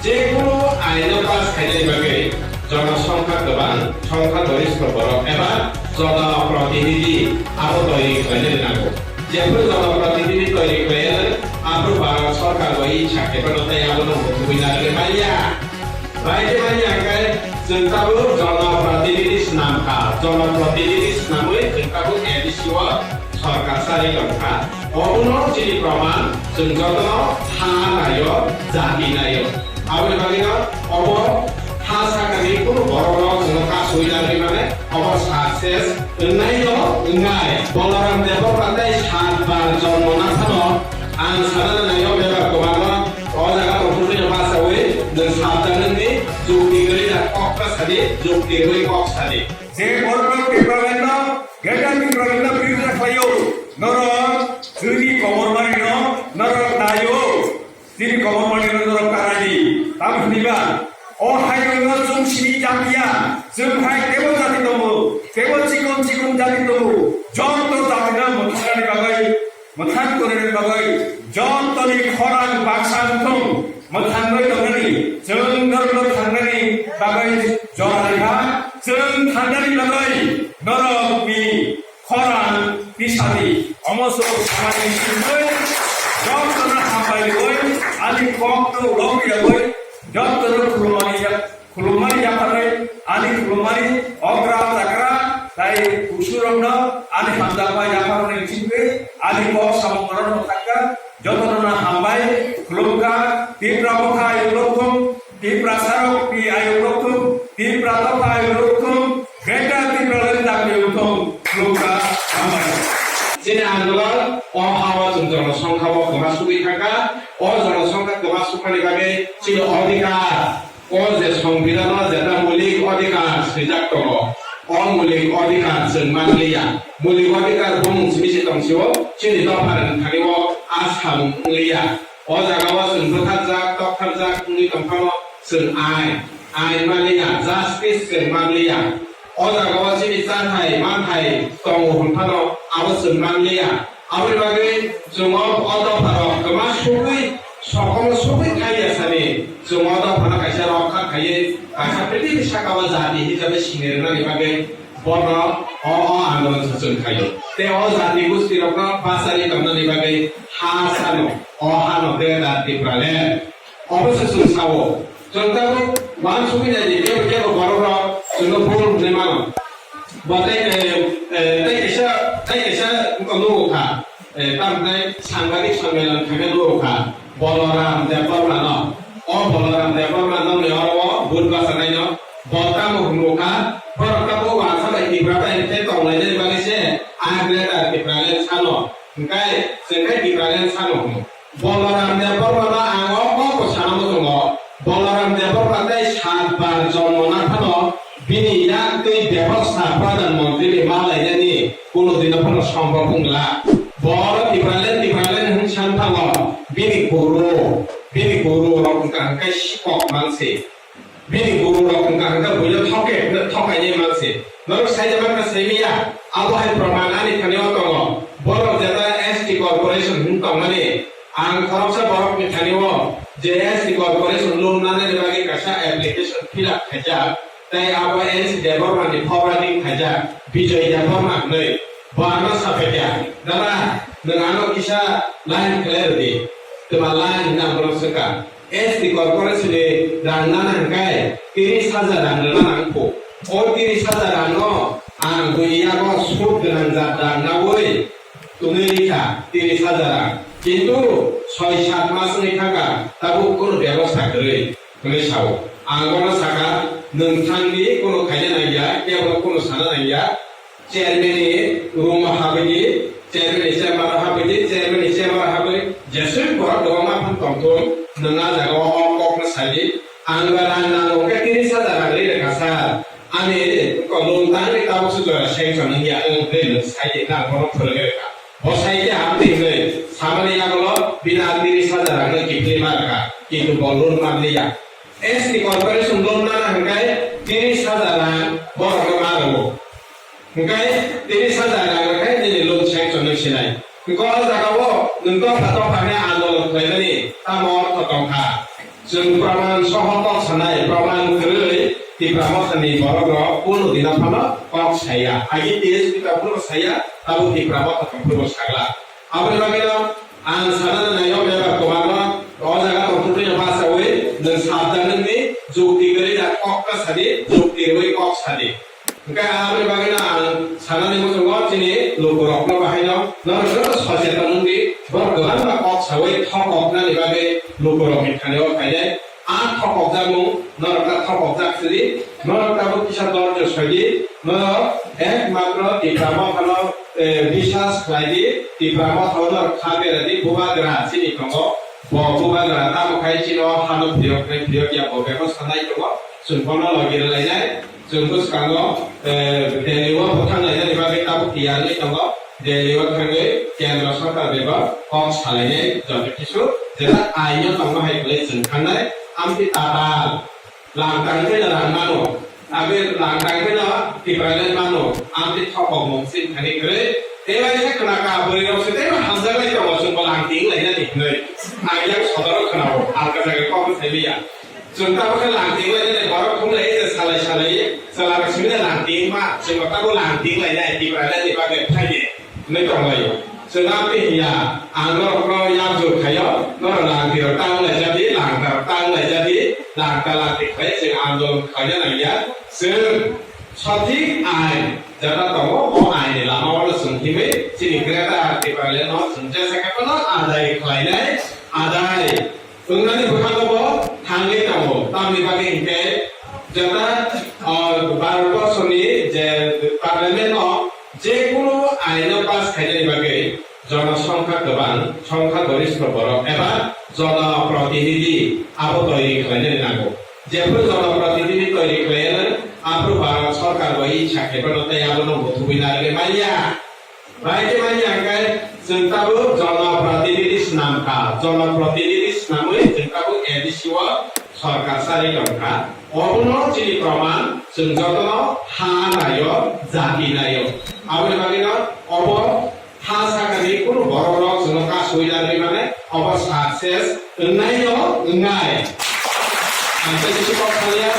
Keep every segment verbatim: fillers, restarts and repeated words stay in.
Jekunu aino pass khainani bagwi jonosongkha kwbang, songkha goristho borok eba jonoprotinidhi abo toiri khlainani nango. Jephru jonoprotinidhi toiri khlainani aphru Bharat Sarkar bai ichha khe phano tei abono muthubwi narwgwi manya. Bai khe manya hwnkhe chwng tabuk jonoprotinidhi swnam kha, jonoprotinidhi swnamwi chwng tabuk A D C o Sorkar chari tongkha. Obono chini proman, chwng jotono ha naio, jati naio. Aboni bagwino obo ha sakani kunu borokno chwngno kasui nangwi mane obo success wngnaino wngnai. Balaram Debbarma tei sat bar jonmo naphano ang sana naio bebak kwbangma o jaga tongthokgwino bachaui nwng sabjak nangni jukti kwrwi da kok ta sadi, jukti rwui kok sadi. Je borok Tipralandno, Greater Tipralandno birodita khlaio, norok chini kobormanino norok naio, chini kobormanino norok karadi. Tamo hwnwiba, o hairokno chwng simi chapya, chwng hai tebo jati tongo, tebo chikon chikon jati tongo, joto jatino mwthangani bagwi mwthang tongnani bagwi jotoni khorang baksa wngthung, mwthangwi tongnani, chwng norokno thangnani bagwi jora rikha, chwng thangnani bagwi norokni khorang tisadi. Omo swk samani simi jotono hambai rwui ani kokno ulo riyagwi jotono khulumani ya-, Khulumani yapharwi ani khulumani okra chakra tai kusurokno ani hamjakma yapharwi chingwi ani kok samung rwna thangkha. Jotono hambai khulumkha. Tipra motha ayuk rok thung, Tipra sarok ni ayuk rok thung, Tipra topha ayuk rok thung, Greater Tipraland dagni rok thung, khulumkha, hambai. Chini andolon o ha-o chwng jonosongkha o kwma sugwi thangkha. O jonosongkha kwma sukmani bagwi chini odhikar O je Songbidan o jeta mulik odhikar swijak tongo, o mulik odhikar chwng manliya. Mulik odhikar bumung simi se tong sio, chini dopha rwng thani o a samung wngliya. O jaga o chwng bwtharjak, toktharjak wngwi tong phano chwng ain, ain manliya, justice chwng manliya. O jaga o chini chathai manthai tongo hwn phano abo chwng manliya. Aboni bagwi chwng o, o dopharok kwma sugwi, sokongo sugwi thangya sani, chwng o dophano kaisa rokha khaiwi, kaisa prithibi saka o jati hisabe sini rwnani bagwi bono o, o andolon se chwng khaio. Tei o jati gustirokno bachari tongnani bagwi ha sano, o hano Greater Tipraland. Obo se chwng sao. Chwng tabuk uansugwi nai di, kebo kebo borok rok chwngno bul hwnwi mano. Bo tei, eh, eh, tei kaisa, tei kaisa wngkha nugo kha. Eh, tamni sangbadik sonmelan khaina nugo kha. Balaram Debbarma no. O Balaram Debbarma no ni oro o but bachanaino. Bo tamo hwngo kha. Borok tabuk uansa bai Tipra bai khe tonglainani bagwi se a Greater Tipraland sano. Hwnkhe chwng khe Tipraland sano hwno. Balaram Debbarmano ang o kok bo sana muchungo. Balaram Debbarma tei sat bar jonmo naphano bini yak tei bebosta Pradhan Mantri ni ma lainani kuno dino phano sombhob wngla. Bo Tipraland, Tipraland hwn san thango. Bini guru, bini guru rok wngkha hwnkhe sikok mansi. Bini guru rok wngkha hwnkhe buino thoke, thokainai mansi. Norok saijama khe saimiya, abo hai proman ani thani o tongo. Borok jeta S T corporation hwn tongmani, ang khoroksa borokni thani o je S T corporation loan nanani bagwi kaisa application fill up khaijak, tei abo N C Debbarmani forwarding khaijak, Bijoy Debbarma hwnwi. Bo ano saphaikha, "Dada, nwng ano kisa line khlai rwdi." Twma line hwnwi ang bono swngkha. S T corporation ni rang nana hwnkhe tris hajar rang rwna nang kho. O tris hajar rang no ang bui yago sud gwnang jat rang naui twnwi rikha tris hajar rang. Kintu soi sat mas wngwi thangkha tabuk kunu bebosta kwrwi hwnwi sao. Ang bono sakha, "Nwng thangdi, kunu khaina nangya, kebono kunu sana nangya." Chairman ni room o habwi di, chairman ni chamber o habwi di, chairman ni chamber o habwi jesui borok kwbangma phano tongthung, nwng a jaga o o kok no sai di, ang ba rang nango hwnkhe tris hajar rang ri rwkha sir, ani loan tangwi tabuk se jora sanction wngya wng hwnwi nwng sai di, nwng bono phwrwngwi rwkha. Bo sai khe hamdi hwnwi samani yagulo bini a tris hajar rang no kiphilwi ma rwkha, kintu bo loan manliya. S T corporation loan nana hwnkhe tris hajar rang borok no ma rwo. Hwnkhe tris hajar rang rwkhe nini loan sanction wng sinai. Hwnkhe o jaga o nwng dopha dopha khe andolon khlaimani tamo ortho tongkha? Chwng praman soho kok sanai, praman kwrwi Tipra Mothani borok rok kunu dino phano kok saya. Agi T S P tongphuru saya, tabuk Tipra Motha tongphuru sagla. Aboni bagwino ang sanani naio bebak kwbangma o jaga tongphuru no bachaui nwng sabjak nini jukti kwrwi da kok ta sadi, jukti rwi kok sadi. Hwnkhe aboni bagwino ang sanani muchungo chini lukurokno bahaino norok joto socheton wngdi, borok kwbangma kok saui thokoknani bagwi lukurokni thani-o phainai. A thokokjakmung norok ta thokokjak sidi, norok tabuk kisa dorjo soidi, norok ekmatro Tipra Mothano, eh, biswas khlaidi, Tipra Mothao norok kha beradi, bubagra chini tongo, bo bubagra tamo khai chini o hano phiyoknai phiyokya bo bebostha nai tongo, chwng bono logi rwlainai. Chwng bwskango, eh, Delhi o bo thanglainani bagwi tabuk tiyar wngwi tongo. Delhi o thangwi Kendra Sorkar bai bo kok salainai joto kisu jeta aino tongma hai kwlwi chwng thangnai. Amtwi tatal langtang khe rang mano, aboni langtang khe no Tipraland mano, amtwi thokokmung chini thani kwrwi. Tei bai khe khna ka bwrwi rok se tei hamjak lai tongo, chwng bo langting lainani hinwi. Ang yak sodoro khna o, alka jaga kok sai manya. Chwng tabuk khe langting lai nai borok thum lai je salai salai chwla rok simi langting ma chwng tabuk langting lai nai Tipraland ni bagwi phai de hinwi tong lai o. Chwng amtwi hiya ang norok no yak jur khai o, norok langting rok tang lai jadi, langta rok tang lai jadi, langta langting khai chwng andolon khlai na nang ya. Chwng sothik ain jeta tongo, o ain ni lama o no chwng himwi chini Greater Tipraland no chwng jesa khe phano adai khlai nai, adai Wngnani bwkhago bo thangwi tongo. Tamni bagwi hinkhe jeta, o, Bharat borsoni je parliament o je kunu aino pass khainani bagwi jonosongkha kwbang, songkha goristho borok eba jonoprotinidhi abo toiri khlainani nango. Jephru jonoprotinidhi toiri khlaiyano aphru Bharat sorkar bai ichha khe bono tei abono muthubwi narwgwi manya. Bai khe manya hwnkhe chwng tabuk jonoprotinidhi swnam kha, jonoprotinidhi swnamwi chwng tabuk A D C o sorkar sarwi tong kha. Obono chini proman chwng jotono ha naio, jati naio. Aboni bagwino obo ha sakani kunu borok rok chwngno kasui narwi mane obo success wngnai no wngnai. Ang tei bisi kok salia,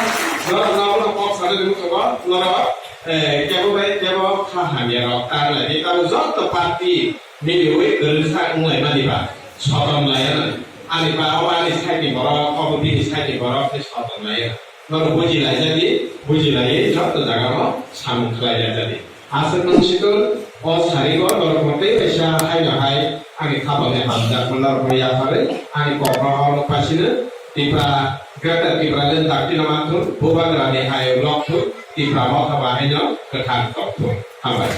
norok no abono kok sanani muchungo norok Eh, kebo bai kebo kha hamya rok tar lai di, tamo joto party miliwi kwrwngsa wng lai mani ba, sotom lai ya. Ani ba o ani side ni borok, obo bini side ni borok tei sotom lai ya. Norok buji lai jadi, buji lai joto jaga o samung khlai ya jadi. Aswk nwng situng o sari o norok tei waisa hai no hai ani khapang ni hamjak norok no yapharwi ani kok no oro pasino Tipra Greater Tipraland dakti no manthun, Bubagra ni hai rok thun, Tipra Motha bahai no kwthang tong thun. Hambai.